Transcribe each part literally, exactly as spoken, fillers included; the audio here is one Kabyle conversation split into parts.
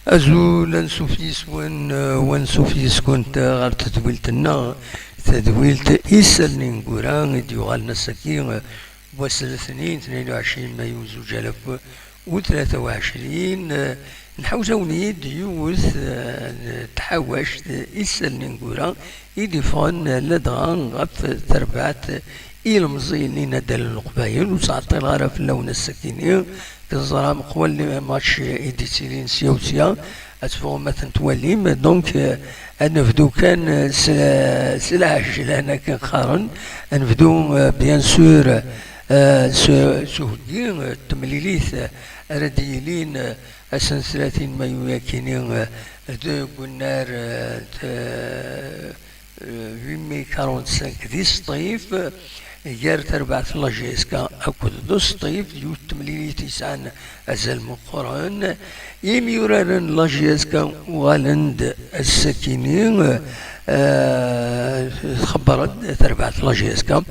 Azul, ansuf yis-wen, eh, wansuf yis-kunt, eh, ɣer tedwilt-nneɣ, tadwilt Isallen ineggura i d-yuɣalen ass-agi, eh, wass n letniyen, tnayen u ɛecrin mayu zuǧ alaf u tlata u ɛecrin, eh, nḥawes-awen-id yiwet, eh, n tḥawact, eh, Isallen ineggura i d-iffɣen, eh, ladɣa ɣef terbaɛt ilemẓiyen n yinaddalen n Leqbayel. Ur ttɛeṭṭileɣ ara fell-awen ass-agi-nni, teẓram qwal les matchs i d-yettilin sya u sya, ad teffɣem ad ten-twalim. Donc, euh, ad nebdu kan, euh, s, s lɛejlan akken qqaren. Ad nebdu, euh, bien sûr, euh, s, s uheggi, euh, n temlilit, euh, ara d-yilin, euh, ass n tlatin mayu-yagi-nni, euh, deg unnar, euh, d, euh, huit mai quarante-cinq di Sṭif, gar terbaɛt n la J S K akked d Sṭif, yiwet n temlilit yesɛan azal meqqren. Imyuraren n la J S K uɣalen-d ass-agi-nni, euh, txebber-d terbaɛt n la J S K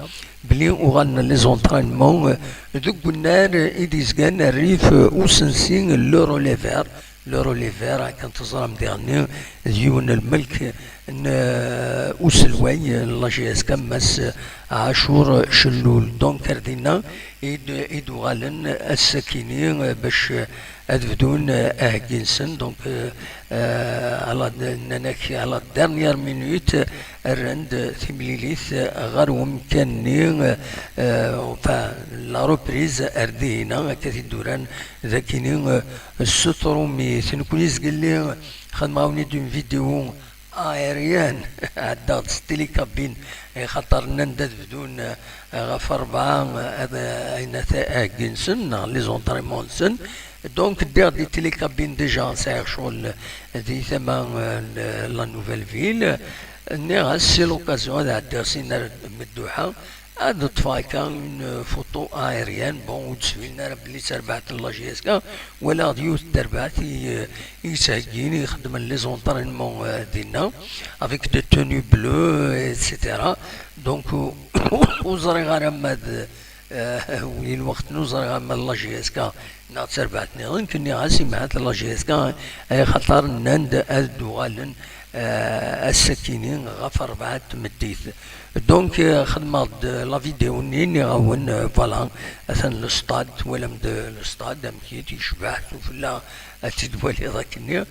belli uɣalen les entraînements, euh, deg unnar i d-yezgan rrif, euh, usensi, le relais vert. Le relais vert, akken teẓram diɣenni, d yiwen n lmelk n, uh, uselway n la J S K, Mass Ɛacur Cellul. Donc, ar dinna i d-, i d-uɣalen ass-akini, uh, bac, uh, ad bdun, uh, aheggi-nsen. Donc, uh, uh, à la, nnan-ak, à la dernière minute, rran-d timlilit ɣer umkan-nni, uh, uh, enfin, la reprise ar dihina, akka t-id-uran d akini, uh, s trumit. Nekni zgelli xedmeɣ-awen-id une vidéo aérienne, ɛeddaɣ-d s télécabine, axaṭer nnan-d ad bdun, eh, ɣef rebɛa, eh, ad, eh, ayen at-, aheggi-nsen, neɣ les entraînements-nsen. Donc, ddiɣ di télécabine déjà, sɛiɣ ccɣel di tama, eh, n la Nouvelle Ville. Nniɣ-as, c'est l'occasion, ad ɛeddiɣ sin ar Medduḥa, ad ṭṭfeɣ akka une photo aérienne. Bon, ur d-sbilen ara belli d tarbaɛt n la J S K, walaɣ-d yiwet n terbaɛt i, i yettheggin, i ixeddmen les entraînements, euh, dinna, avec des tenues bleues, et cetera. Donc, ur ẓriɣ ara ma d, euh, win lweqt, ur ẓriɣ ara ma d la J S K neɣ d tarbaɛt nniḍen, nniɣ-as, imhat la J S K ay axaṭer nnan-d ad d-uɣalen, euh, ass-akini ɣef rebɛa n tmeddit. Donc, euh, xedmeɣ-d la vidéo-nni, nniɣ-awen, euh, voilà, atan le stade, twalam-d le stade, amek i d-yecbeḥ, tufella ad tt-id-twaliḍ akkenni.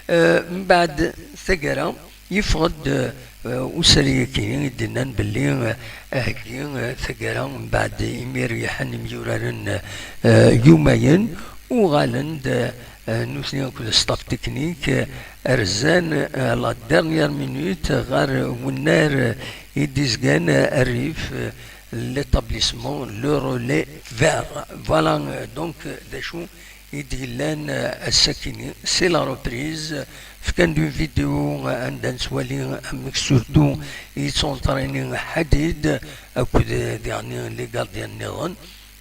Euh, mbeɛd taggara, yeffeɣ-d, euh, usalay-akini i d-nnan belli, euh, aheggi, euh, taggara, mbeɛd imir yeḥan imyuraren, euh, yumayen, uɣalen-d, euh, nutni akked staff technique, euh, rzan, euh, la dernière minute ɣer wennar, euh, i d-izgan, euh, rrif, euh, l'établissement Le Relais Vert. Voilà, euh, donc, euh, d acu i d-yellan, euh, ass-akini. C'est la reprise. Fkan-d une vidéo, euh, anda nettwali amek surtout i yettunṭrayni Ḥadid akked, euh, diɣenni les gardiens nniḍen.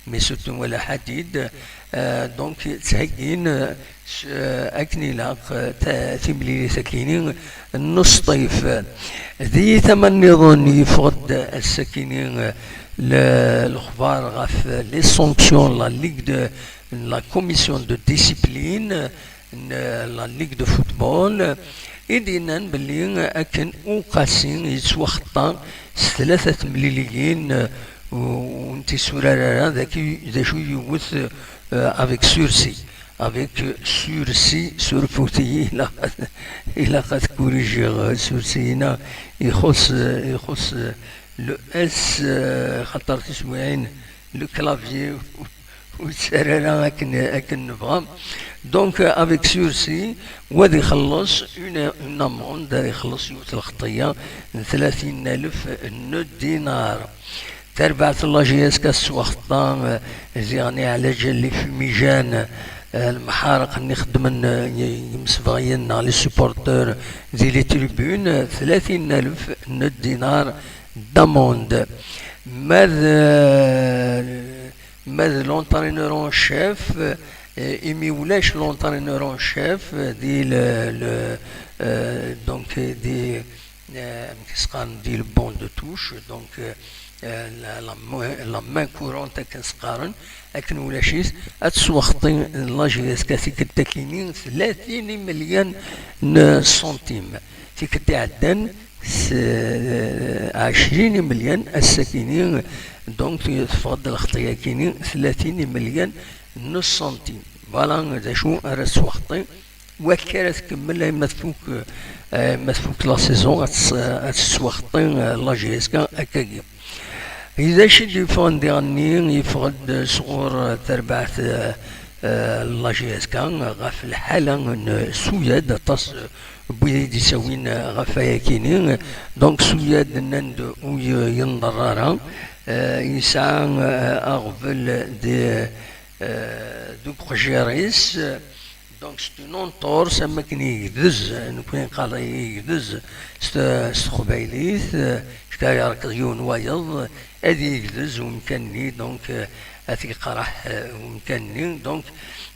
Mais surtout wala Ḥadid, euh, donc, ttheggin, euh, s-, euh, akken ilaq, euh, ta-, timlilit akini n Sṭif. Di tama nniḍen, yeffeɣ-d ass-akini, euh, le-, lexbar ɣef les sanctions, la Ligue de, la commission de discipline, n la Ligue de football, i d-yennan belli akken Uqasi yettwaxeṭṭa s tlata temliliyin, u, ur n-t-issurar ara, d aki-, d acu yewwet, euh, avec sursis. Avec sursis, surfut-iyi, ilaq, ilaq ad kurijiɣ, euh, sursis-ina ixuṣṣ, euh, ixuṣṣ, euh, le S, euh, xaṭer tiswiɛin, le clavier, ur yettara ara akken, akken nebɣa. Donc, euh, avec sursis, wa ad ixelleṣ une, une amende, ad ixelleṣ yiwet lxeṭṭiya n tlatin alef n dinar. Tarbaɛt n la J S K tettwaxeṭṭa, euh, ziɣen iɛlaǧen, les fumigènes, euh, lemḥareq-nni xeddmen, euh, y-, yimsebɣiyen neɣ les supporteurs di les tribunes, euh, tlatin alef n dinar d'amende. Ma d, euh, Ma d l'entraîneur en chef, euh, imi ulac l'entraîneur en chef, euh, di le, le, euh, donc, euh, di, euh, amek i s-qqaren, di le banc de touche, donc, euh, la, la main courante akken s-qqaren, akken ulac-it, ad teswexti la J S K tikkelt akkin-nni tlatin imelyan n ṣṣuntim. Tikkelt iɛeddan s ɛecrin imelyan, ass-akkin-nni, donc, teffeɣ-d lxeṭṭa-yakkin-nni tlatin imelyan n ṣṣuntim. Voilà d acu ara teswexti. Wakka ara tkemmel, ay ma tfuk, ay ma tfuk la saison, ad tes-, ad tettwaxeṭṭi, eh, la J S K akkagi. D acu i d-yeffɣen diɣenni? Yeffeɣ-d sɣur, eh, terbaɛt, eh, eh, la J S K ɣef lḥala n Suyad, aṭas, eh, n wid i d-ittawin, eh, ɣef wayakini. Donc Suyad nnan-d ur y-, yenḍerr ara, eh, yesɛa, eh, aɣbel di, eh, deg uqejjir-is. Donc, c'est une entorse, am wakken yegdez, nekkni neqqar yegdez s te-, s teqbaylit, kra yerkeḍ yiwen wayeḍ, ad yegdez umkan-nni, donc, eh, ad t-yeqreḥ, eh, umkan-nni. Donc,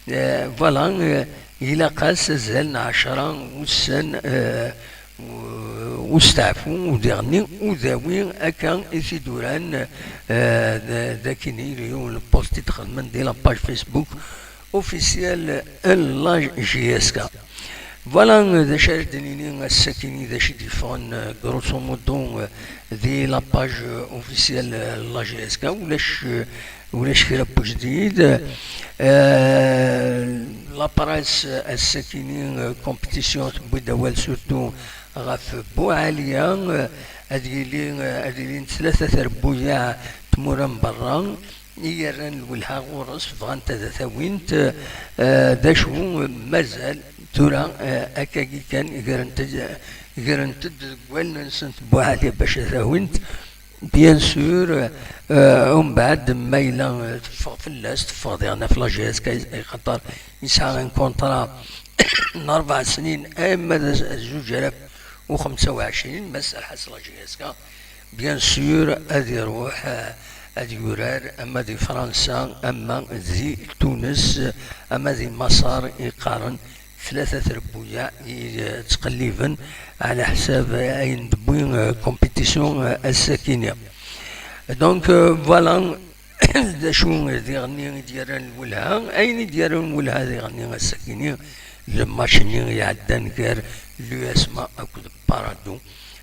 eh, voilà, eh, ilaq-as azal n ɛecra wussan, eh, u-, usteɛfu, u diɣenni udawi akka i t-id-uran, eh, d-, d akini, yiwen n post i d-xedmen di la page Facebook officielle n la J S K. Voilà, d acu ara d-nini ass-akini, d acu i d-yeffɣen, eh, grosso modo, eh, di la page, eh, officielle, eh, n la J S K. Ulac, eh, ulac kra n wejdid. Eh, la presse, eh, ass-akini, eh, compétition tewwi-d awal surtout ɣef Buɛaliya, eh, ad yili, eh, ad ilint tlata trebbuyaɛ tmura n berra i yerran lwelha ɣur-s, bɣant ad t-awint, eh, d acu mazal tura, eh, akkagi kan grent-d, grent-d deg wallen-nsent Buɛaliya bac ad t-awint. Bien sûr, eh, umbeɛd ma yella, eh, teffeɣ fell-as, teffeɣ diɣen ɣef la J S K, axaṭer yesɛa un contrat n rebɛa snin, ama d zuǧ alaf u xemsa u ɛecrin, ma serreḥ-as la J S K, bien sûr, ad iruḥ, eh, ad yurar ama di Fransa, ama di Tunes, ama di Maṣer, i qqaren tlata trebbuyaɛ i, eh, ttqelliben ɛla ḥsab ayen d-tewwi, eh, compétition, eh, ass-akini. Donc, eh, voilà, d acu diɣenni i d-yerran lwelha, ayen i d-yerran lwelha diɣenni ass-akini, le match-nni iɛeddan gar l'U S M A akked Paradou,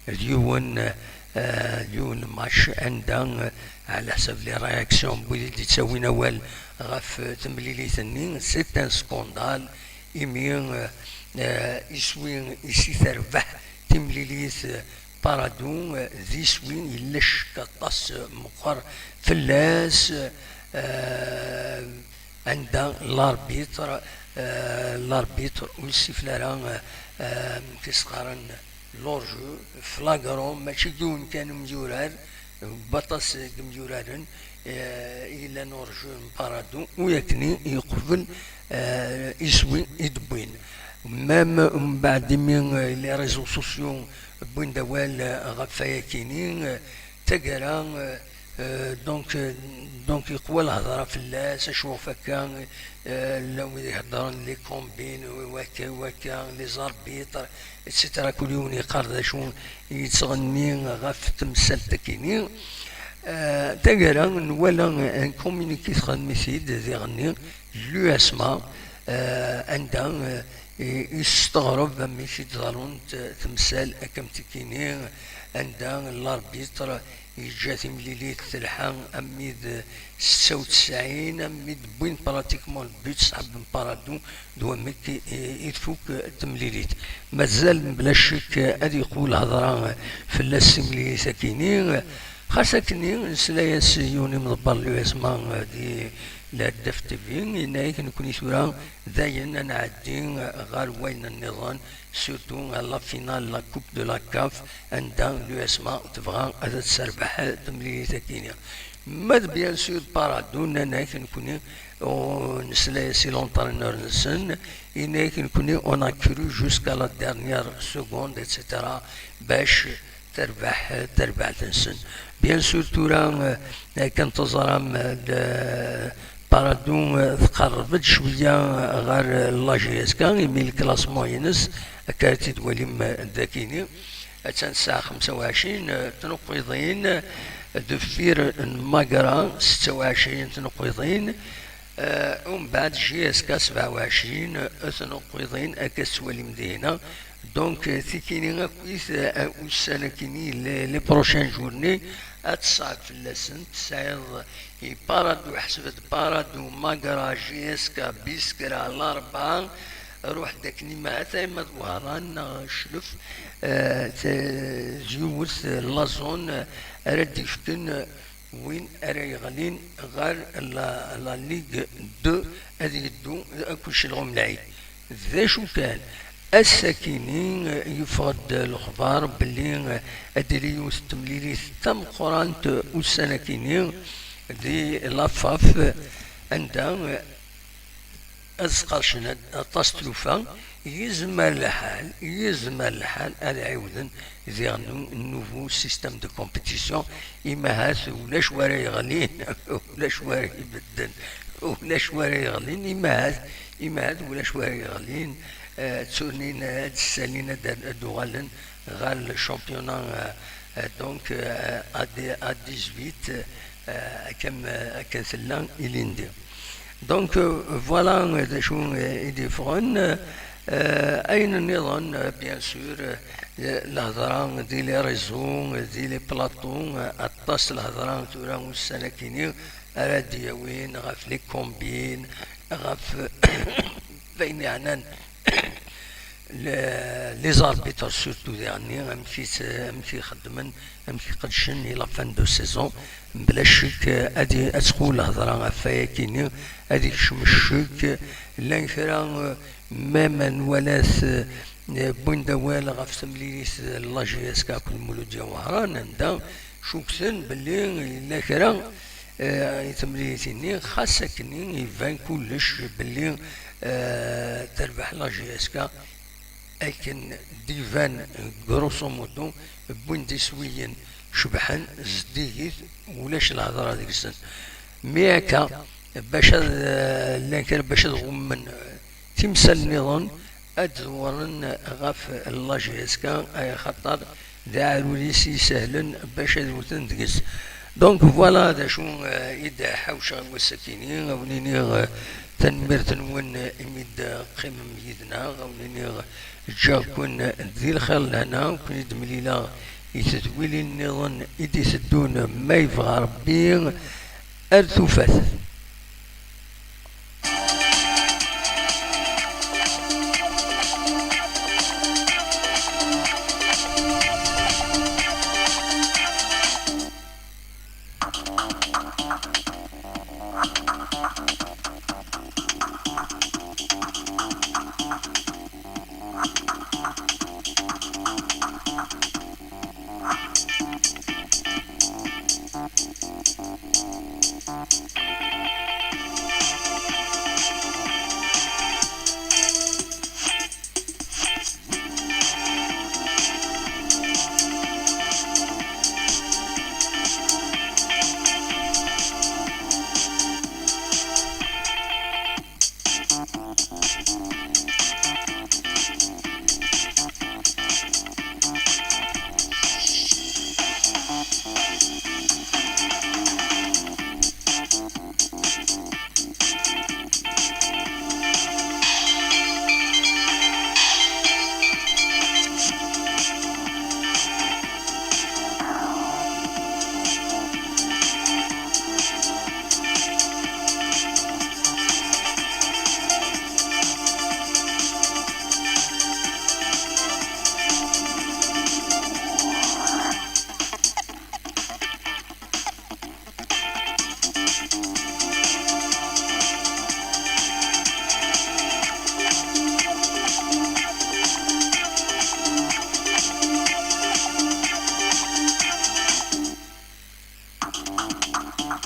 d yiwen, eh, d yiwen match anda, eh, ɛla ḥsab les réactions n wid i d-ittawin awal ɣef temlilit-nni, c'est un scandale, imi, eh, eh, iswi i s-terbeḥ timlilit, eh, Paradou, eh, d iswi yella ccek aṭas, eh, meqqer fell-as, eh, anda l'arbitre, eh, l'arbitre ur yessifel ara, eh, eh, amek i s-qqaren, l'hors-jeu, flagrant, mačči d yiwen kan umyurar, baṭas n yimyuraren, eh, i yellan hors-jeu n Paradou, u yakni yeqbel, eh, iswi i d-wwin. Même mbeɛd imi, eh, les réseaux sociaux wwin-d awal, eh, ɣef wayakini, eh, taggara, eh, eh, donc, eh, donc yeqwa lhedra fell-as, acu ɣef akka, eh, llan wid iheddren les combines, wakka, wakka, les arbitres, et cetera. Kul yiwen yeqqar d acu yettɣenni ɣef temsalt-akini. Eh, taggara, nwala un communiqué texdem-it-id diɣenni l'U S M A, eh, anda, eh, i, yesteɣreb amek i d-ḍerrunt temsal akka am tikini, anda l'arbitre yeǧǧa timlilit telḥa, am wid setta u tesɛin, am wid wwin pratiquement le but, sḥaben Paradou, d wamek i, i, i tfuk temlilit. Mazal mebla ccek ad yeqwu lhedra fell-as timlilit-akini. Xas akkenni, nesla-yas yiwen imḍebber n l'U S M A di la D F T V, yenna-yak nekkni tura dayen ad nɛeddi ɣer wayen nniḍen, surtout à la finale la Coupe de la CAF, anda l'U S M A tebɣa ad terbeḥ temlilit-akini. Ma d bien sûr Paradou, nnan-ak nekkni, u nesla-yas i l'entraîneur-nsen, yenna-yak nekkni on a cru jusqu'à la dernière seconde, et cetera, bac terbeḥ terbaɛt-nsen. Bien sûr, tura, eh, akken teẓram, eh, le-, Paradou, eh, tqerreb-d cwiya ɣer, eh, la J S K, imi le classement-ines, akka ara t-id-twalim, eh, dakini. Attan tesɛa xemsa u ɛecrin, eh, tnuqqiḍin, eh, deffir n Magra setta u ɛecrin tneqqiḍin, eh, umbeɛd J S K sebɛa u ɛecrin tneqqiḍin, akka tettwalim dihina. Donc, eh, tikini akkit, eh, ussan akini, les, les prochaines journées, ad teṣɛeb fell-asen, tesɛiḍ i Parado, ḥseb-d Parado, Magra, J S K, Biskra, Larbɛa, ruḥ-d akken imahat, ay ma d Wehran neɣ Cclef, eh, t-, yiwet, eh, la zone, eh, ara d-yefken, eh, win ara yeɣlin ɣer la, la Ligue deux, ad yeddu akk icelɣum lɛid. D acu kan, ass-akini, eh, yeffeɣ-d lexbar belli, eh, ad d-tili yiwet n temlilit tameqqrant, eh, ussan-akini di la FAF, anda, eh, ad sqercen aṭas tlufa, yezmer lḥal, yezmer lḥal ad ɛiwden diɣen un nouveau système de compétition, imahat ulac wara yeɣlin, ulac wara ibedden, ulac wara yeɣlin, imahat, imahat ulac wara yeɣlin, eh, tturnin ad ssalin ad, ad uɣalen ɣer le championnat, eh, eh, donc, eh, à dix-, à dix-huit, eh, akka, akka tella ilindi. Donc, euh, voilà, euh, d acu, euh, i d-yeffɣen. Euh, ayen nniḍen, euh, bien sûr, euh, lehḍra di les réseaux, euh, di les plateaux, euh, aṭas lehḍra tura ussan-akini ara d-yawin ɣef les combines, ɣef wayen yeɛnan le-, les arbitres, surtout diɣenni, amek i s-, amek i xeddmen, amek i qeddcen i la fin de saison. Mebla ccek, ad i-, ad tqu lehḍra ɣef wayakini, ad ikcem ccek. Llan kra, eh, même nwala-t, eh, wwin-d awal ɣef temlilit n la J S K akked Muludya Wehran, anda cukten belli yella kra, eh, i temlilit-nni, xas akken iban kullec belli, eh, terbeḥ la J S K, akken d-iban, grosso modo, wwin-d iswiyen cebḥen, zeddigit, ulac lehḍra deg-sen. Mi akka, bac ad, eh, llan kra bac ad ɣummen, eh, timsal nniḍen, ad dewren ɣef la J S K, ay axaṭer d aɛrur-is isehlen bac ad wten deg-s. Donc, voilà d acu, eh, i d-ḥawceɣ i wass-akini. A wen-iniɣ, eh, tanemmirt-nwen, eh, imi d-teqqimem yid-neɣ. A wen-iniɣ, ǧǧiɣ-ken di lxir lehna, u ken-id-mlileɣ i tedwilin nniḍen i d-iteddun, ma yebɣa Rebbi. Ar tufat.